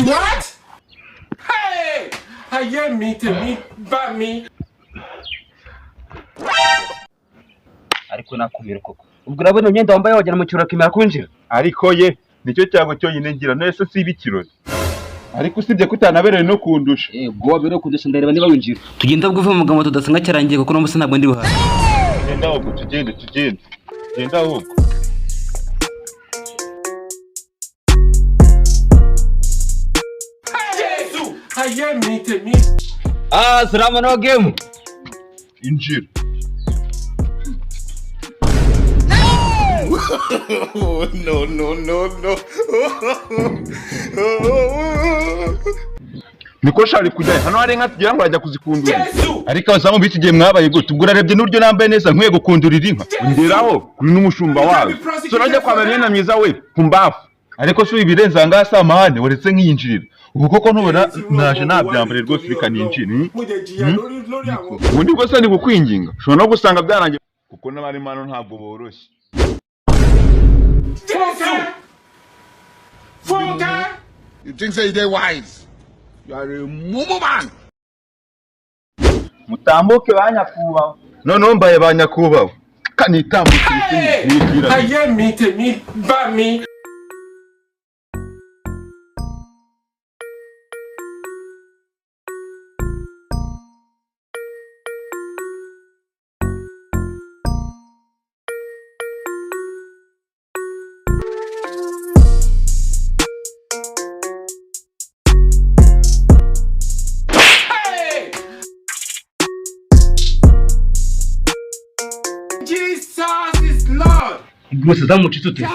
What? Hey! Ayé mi tèmi bá mi. Ariko nakumira koko. Ubwo urabona imyenda wambaye wagera mu kirori akemera kwinjira. Ariko ye nicyo cyago cyonyine ngira nese si ibikirori. Ariko usibye ko utanaberewe no kundusha. Yego waberewe kundusha ndareba niba winjira. Tugenda bwo uva mu magambo tudasanga cyarangiye kuko n'umunsi ntabwo ndi buhahe. Genda ahubwo tugende tugende. Genda ahubwo. Jésù! Ayé mi tèmi. Ah, salama no game. Injira. No, no, no, no. Niko shari kujyayo hano hari inka tugira ngo bajya kuzikundurira. Jésù! Ariko abazamu b'iki gihe mwabaye gute? Ubwo urarebye n'uburyo nambaye neza nkwiye gukundurira inka. Ngeraho kuri n'umushumba wawe. So najya kwambara imyenda myiza we kumbafu. Ariko si ibirenze aha ngaha si amahane uretse nkiyinjirira. Ubu koko ntubona naje nabyambariye rwose bikaninjira. Mo jẹ jìyà lórí lórí àwọn. Ubundi bwose ni kukwinginga. Ushobora no gusanga byarangiye kuko n'abari hano ntabwo boroshye. Jésù! Fúnkẹ́! You think say they wise? You are a mumu man. Mutambuke ba nyakubahwa. Noneho mbaye ba nyakubahwa. Kanitambukire nibwira. Ayé mi tèmi bá mi. Hey! Jesus is Lord. Rwose zamucitse ute?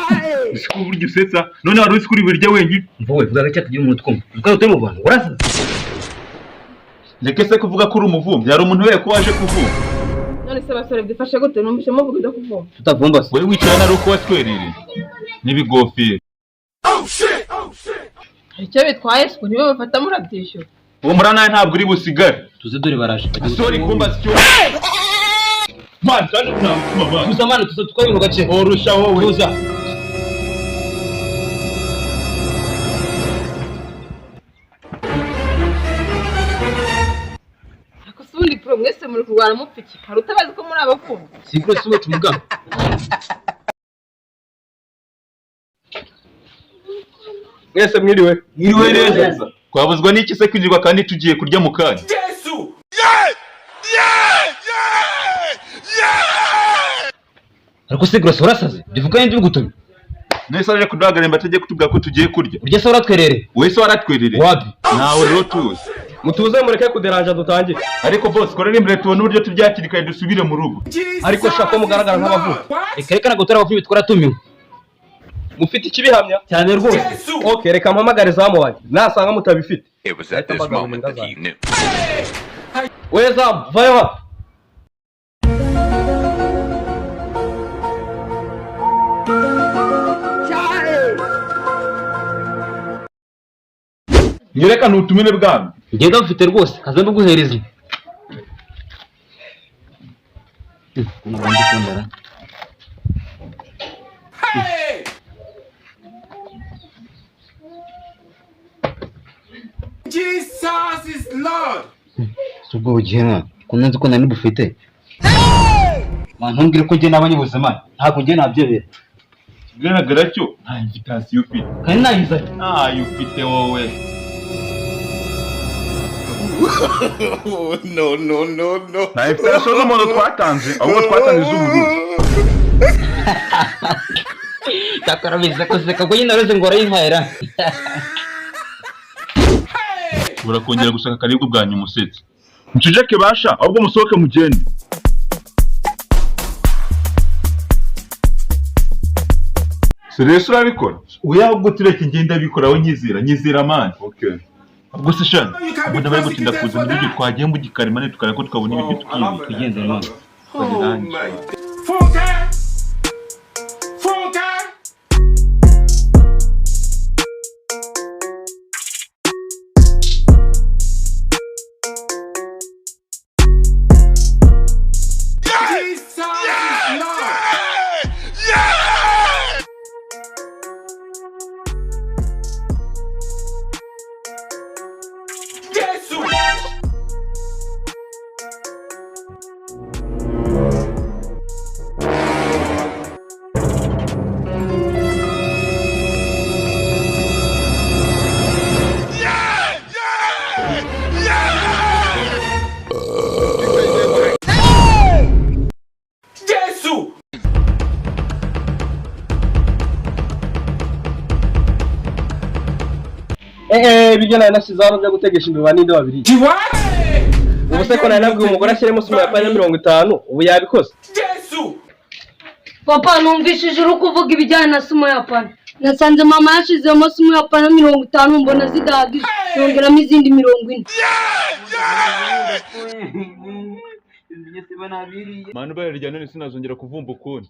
Siko uburyo usetsa none wari uzi ko uri burya wenyine. Mvuwe vuga gake tugira umuntu twumva. Vuga utari mu bantu. Warasaze. Reke se kuvuga ko uri umuvumbyi hari umuntu wese ko waje kuvumba. None se basore byifashe gute numvise muvuga ibyo kuvumba? Tutavumba se. Wowe wicaye nari uko watwerereye n'ibigofero. Hari icyo bitwaye se niba bafata murabyishyura. Uwo muri nawe ntabwo uri busigare. Tuze dore baraje. Sorry kumbaza icyo. Man kandi ntabwo man. Tuza mani tuza tukora ibintu gake. Orusha wowe. Tuza. Ariko se ubundi pro mwese muri kurwana mupfa iki? Hari utabazi ko muri abavumba? Sikro siwe tumuga. Mwese mwiriwe. Mwiriwe neza. Twabuzwa n'iki se kwinjirwa kandi tugiye kurya mu kanya. Jésù! Ariko se Grace warasaze. Bivuga ndi bigutumye. Nese aje kuduhagarara atajya kutubwira ko tugiye kurya. Urya se waratwerereye. Wowe se waratwerereye. Wapi? Nawe rero tuzi. Mutuze mureke kuderanja dutangire. Ariko boss korera imbere tubone uburyo tubyakiri kare dusubire mu rugo. Ariko shaka ko mugaragara nk'abavuga. Reka reka ntabwo turi abavumbi twaratumiwe. Mufite ikibihamya? Cyane rwose. Jésù! Okay, reka mpamagare zamu wanjye. Nasanga mutabifite. It was at this moment that he knew. We zamu, vayo hano. Nyerekane ubutumire bwanyu. Ngenda bufite rwose. Kaza mbuguhereze. Hey! Jesus is Lord. Si ubwo bugihe mwana. Ko nzi ko nari bufite. Man ntumbwire ko njye nabonye ubuzima. Ntabwo njye nabyebera. Ikigaragara cyo nta invitation ufite. Kandi nayizanye. Ntayo ufite wowe. No, no, no, no. Nta invitation z'umuntu twatanze ahubwo twatanze iz'ubururu. Cyakora biza kuzeka ko nyine areze ngo arayintwara. Ushobora kongera gushaka akaribwa bwa nyuma usetse. Muceceke basha ahubwo musohoke mugende. Serese urabikora? Oya ahubwo tureke ngenda abikora wowe nyizera nyizera man. Okay. Ubwo se shani ubwo bari gutinda kuza mu biryo twagiye mu gikari mane tukareba ko twabona ibiryo tukibika. Tugenze mwana. Oh my. Fúnkẹ́! Fúnkẹ́! Jesus is Lord. Hehe ibiryo nari nasize hano byo gutegesha imbeba ninde wabiriye? Ubu se ko nari nabwiye umugore ashyiremo sima ya panya 50, ubu yabikoze? Jesu! Papa, numvishije uri kuvuga ibijyanye na sumo ya pana. Nasanze mama yashizemo sumo ya pana 50, mbona zidahagije, yongeramo izindi 40. Manu bayarya none sinazongera kuvumba ukundi.